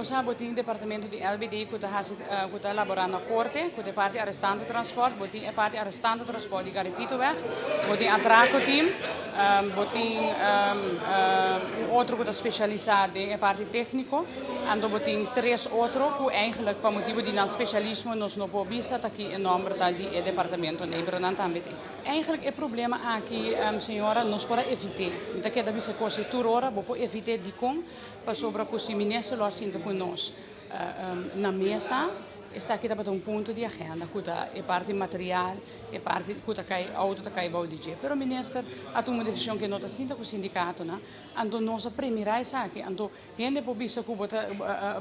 Bo sa, bo tin departamento di LBD ku ta hasi, ku ta laborá na korte, ku ta e parti arestante transport, bo tin e parti arestante transport di Garipitoweg, bo tin atrako team, bo tin un otro ku ta spesialisá den e parti tékniko, anto bo tin tres otro ku eigenlijk pa motibu di nan spesialismo nos no por bisa ta ki e nòmber ta di e departamento nei, pero nan tambe tin. Eigenlijk e problema aki, señora, nos por a evit'é. Mi ta keda bisa e kos ei tur ora, bo por evit'é. Dikon? Pasobra ku si minister lo a sinta ku nos na mesa, esaki tabata un punto di agenda ku ta e parti material, e parti ku ta kai outo ta kai bou di dje. Pero minister a tuma un desishon ku e no ta sinta ku sindikatonan, anto nos a premirá esaki. Anto hende por bisa ku bo ta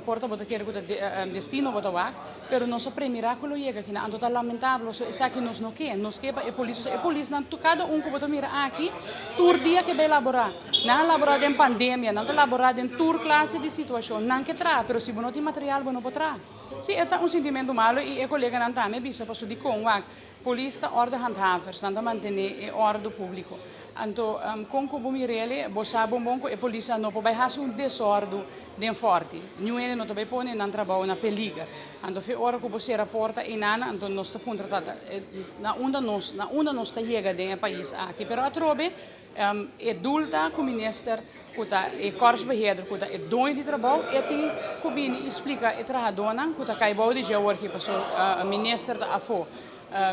por ta bo ta kere ku ta destino bo ta wak, pero nos a premirá ku lo yega akinan. Anto ta lamentabel pasobra esaki nos no ke. Nos ke pa e polis, e polisnan kada un ku bo ta mira aki tur dia ke bai laborá. Nan a laborá den pandemia, nan ta laborá den tur klase di situashon. Nan ke traha, pero si bo no tin material bo no por traha. Sí, e ta un sintimentu malu i e koleganan tambe a bisa pasobra dikon wak, polis ta ordehandhavers, nan ta mantené e òrdu públiko. Anto kon ku bo mir'el, bo sa bon bon ku e polisnan no por bai hasi un desòrdu den fòrti. Niun hende no ta bai pone nan trabou na peliger. Anto fe ora ku bo sera porta einan, anto nos ta puntra tata, na unda nos, na unda nos ta yega den e pais aki? Pero atrobe E dulta ku minister ku ta e korpsbeheerder ku ta e doño di trabou e tin ku bini i splika e trahadónan ku ta kai bou di dje awor ki paso minister ta afó.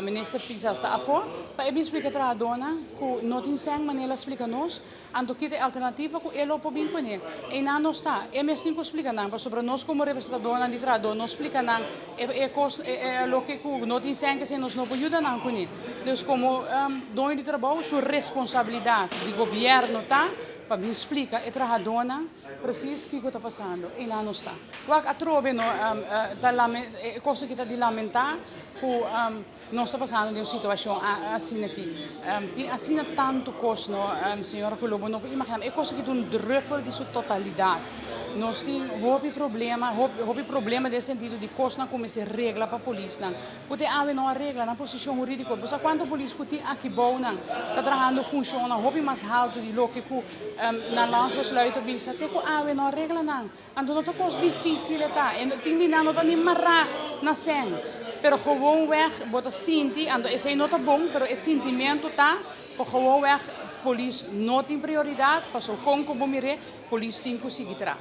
Minister Pisas ta afó pa e bin splika e trahadónan ku no tin sèn manera el a splika nos anto kita e alternativa ku e lo por bin kuné. Einan nos ta. E mes tin ku splika nan pasobra nos komo representadónan di trahadó no splika nan e kos e loke ku no tin sèn kesei nos no por yuda nan kuné. Dus komo doño di trabou su responsabilidat di gobièrnu ta pa bin splika e trahadónan presis kiko ta pasando. Einan nos ta. Wak atrobe no ta e kos aki ta di lamentá ku nos ta pasando den un situashon asina aki. Tin asina tantu kos no señora ku lo bo no por imaginá. E kos aki ta un drùpel di su totalidat. Nos tin hopi problema, hopi problema den sentido di kosnan ku mester regla pa polisnan. Ku te awe no a regla nan posishon hurídiko. Bo sa kuantu polis ku tin aki bou nan ta trahando funshonnan hopi mas haltu di loke ku nan landsbesluit ta bisa. Te ku awe no a regla nan. Anto no ta kos difísil e ta. E tin di nan no ta ni mará na sèn. Pero gewoonweg bo ta sinti, anto esei no ta bon, pero e sintimentu ta ku gewoonweg polis no tin prioridat, pasobra kon ku bo mir'é, polis tin ku sigui traha.